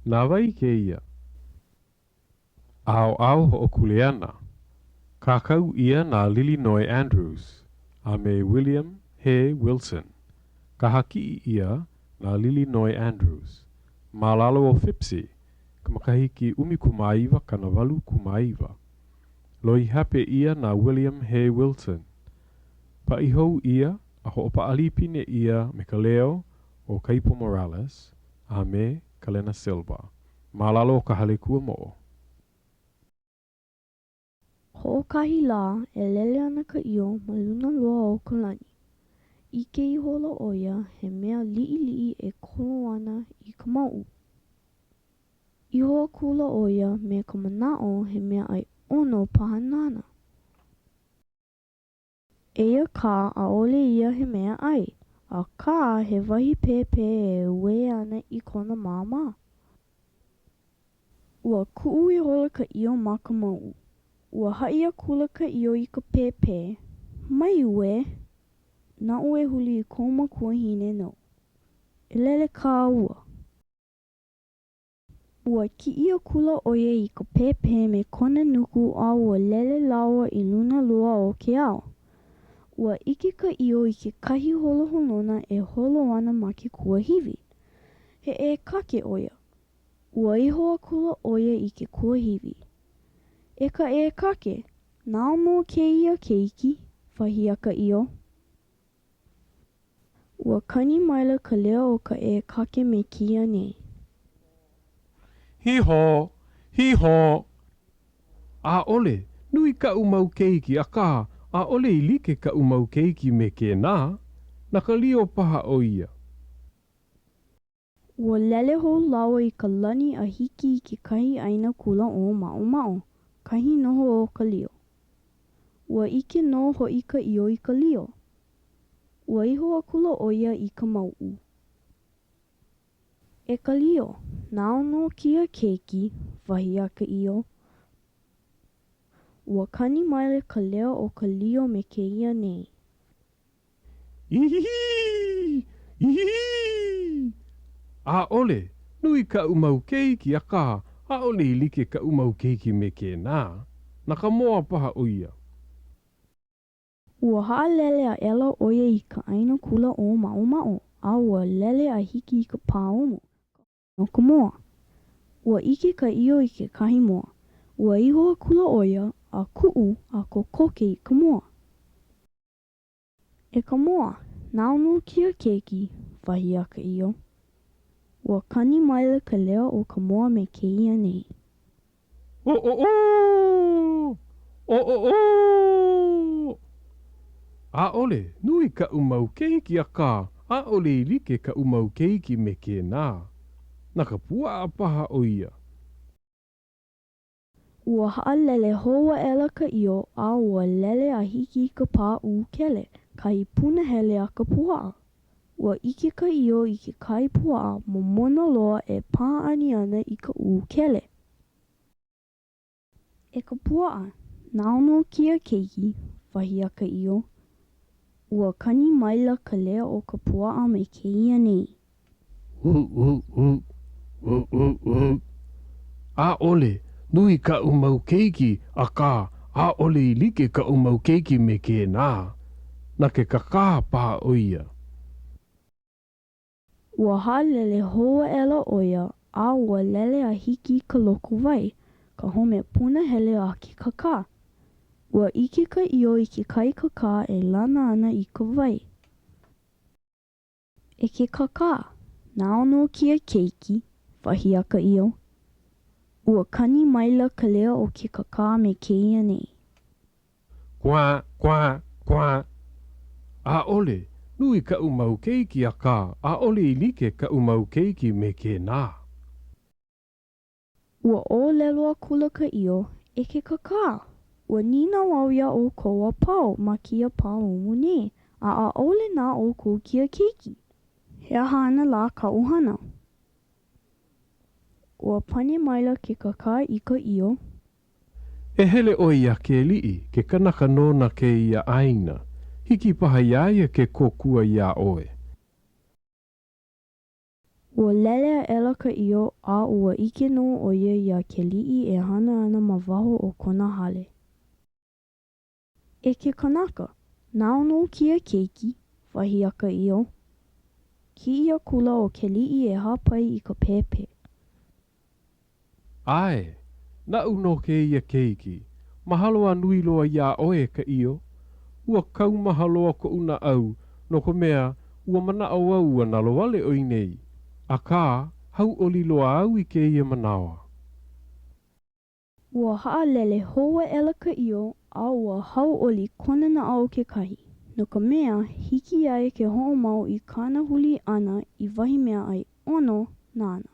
Na wai kēia? ʻAoʻao Hoʻokuleana. Kākau ʻia na Lilinoe Andrews a me William Hare Wilson. Kaha kiʻi ʻia na Lilinoe Andrews. Ma lalo o FIPSE, ka makahiki 1989. Loihape ʻia na William Hare Wilson. Paʻi hou ʻia a hoʻopaʻalipine ʻia me ka leo o Kaipo Morales a me Kalena Silva. Ma lalo o ka Hale Kuamoʻo. Hoʻokahi lā, e lele ana ka ʻio ma luna loa o ka lani. ʻIke ihola ʻo ia he mea liʻiliʻi e kolo ana i ka mauʻu. Iho akula ʻo ia me ka manaʻo he meaʻai ʻono paha nāna. Eia kā, ʻaʻole ia he mea ʻai, akā he wahi pēpē e uē ana i kona māmā. Ua kuʻu ihola ka ʻio ma ka mauʻu. Ua haʻi akula ka ʻio i ka pēpē, Mai uē! Naʻu e huli i kou makuahine nou. E lele kāua. Ua kiʻi akula ʻo ia i ka pēpē me kona nuku a ua lele lāua i luna loa o ke ao. Ua ʻike ka ʻio i kekahi holoholona e holo ana ma ke kuahiwi. He ʻēkake ʻo ia. Ua iho akula ʻo ia i ke kuahiwi. E ka ʻēkake, nāu nō kēia keiki, wahi a ka ʻio. Ua kani maila ka leo o ka ʻēkake me kēia nei. Hīhō! Hīhō! ʻAʻole, nui kaʻu mau keiki, akā, ʻaʻole i like kaʻu mau keiki me kēnā. Na ka lio paha ʻo ia. Ua lele hou lāua i ka lani a hiki i kekahi ʻāina kula ʻōmaʻomaʻo, kahi noho o ka lio. Ua ʻike nō hoʻi ka ʻio i ka lio. Ua iho akula ʻo ia i ka mauʻu. E ka lio, nāu nō kēia keiki, wahi a ka ʻio. Ua kani maila ka leo o ka lio me kēia nei. Ihihī! Ihihī! ʻAʻole, nui kaʻu mau keiki, akā, ʻaʻole i like kaʻu mau keiki me kēnā. Na ka moa paha ʻo ia. Ua haʻalele aʻela ʻo ia i ka ʻāina kula ʻōmaʻomaʻo, a ua lele a hiki i ka pāumu, no ka moa. Ua ʻike ka ʻio i kekahi moa. Ua iho akula ʻo ia a kuʻu a kokoke i ka moa. E ka moa, nāu nō kēia keiki, wahi a ka ʻio. Ua kani maila ka leo o ka moa me kēia nei. O-o-o! O-o-o! ʻAʻole, nui kaʻu mau keiki akā ʻaʻole i like kaʻu mau keiki me kēnā. Na ka puaʻa paha ʻo ia. Ua haʻalele hou aʻela ka ʻio a ua lele a hiki i ka pāʻū kele, kahi punahele a ka puaʻa. Ua ʻike ka ʻio i kekahi puaʻa momona loa e pāʻani ana i ka ʻūkele. E ka puaʻa, nāu nō kēia keiki, wahi a ka ʻio. Ua kani maila ka leo o ka puaʻa me kēia nei. Ū-ū-ū, ū-ū-ū. ʻAʻole, nui kaʻu mau keiki, akā, ʻaʻole i like kaʻu mau keiki me kēnā. Na ke kakā paha ʻo ia. Ua haʻalele hou aʻela ʻo ia a ua lele a hiki i ka loku wai, ka home punahele a ke kakā. Ua ʻike ka ʻio i kekahi kakā e lana ana i ka wai. E ke kakā, nāu nō kēia keiki, wahi a ka ʻio. Ua kani maila ka leo o ke kakā me kēia nei. Kuā, kuā, kuā. ʻAʻole, nui kaʻu mau keiki akā ʻaʻole i like kaʻu mau keiki me kēnā. Ua ʻōlelo akula ka ʻio, E ke kakā, ua nīnau au iā ʻoukou a pau ma kēia pāumu nei, a ʻaʻole na ʻoukou kēia keiki. He aha ana lā kaʻu hana? Ua pane maila ke kakā i ka ʻio. E hele ʻoe iā Keliʻi, ke kanaka nona kēia ʻāina. Hiki paha iā ia ke kōkua iā ʻoe. Ua lele aʻela ka ʻio a ua ʻike nō ʻo ia iā Keliʻi e hana ana ma waho o kona hale. E ke kanaka, nāu nō kēia keiki, wahi a ka ʻio. Kiʻi akula ʻo Keliʻi e hāpai i ka pēpē. ʻAe, naʻu nō kēia keiki. Mahalo a nui loa iā ʻoe, e ka ʻio. Ua kaumaha loa koʻu naʻau, no ka mea, ua manaʻo au ua nalowale ʻoe nei. Akā, hauʻoli loa au i kēia manawa. Ua haʻalele hou aʻela ka ʻio a ua hauʻoli kona naʻau kekahi, no ka mea, hiki iā ia ke hoʻomau i kāna huli ʻana i wahi meaʻai ʻono nāna.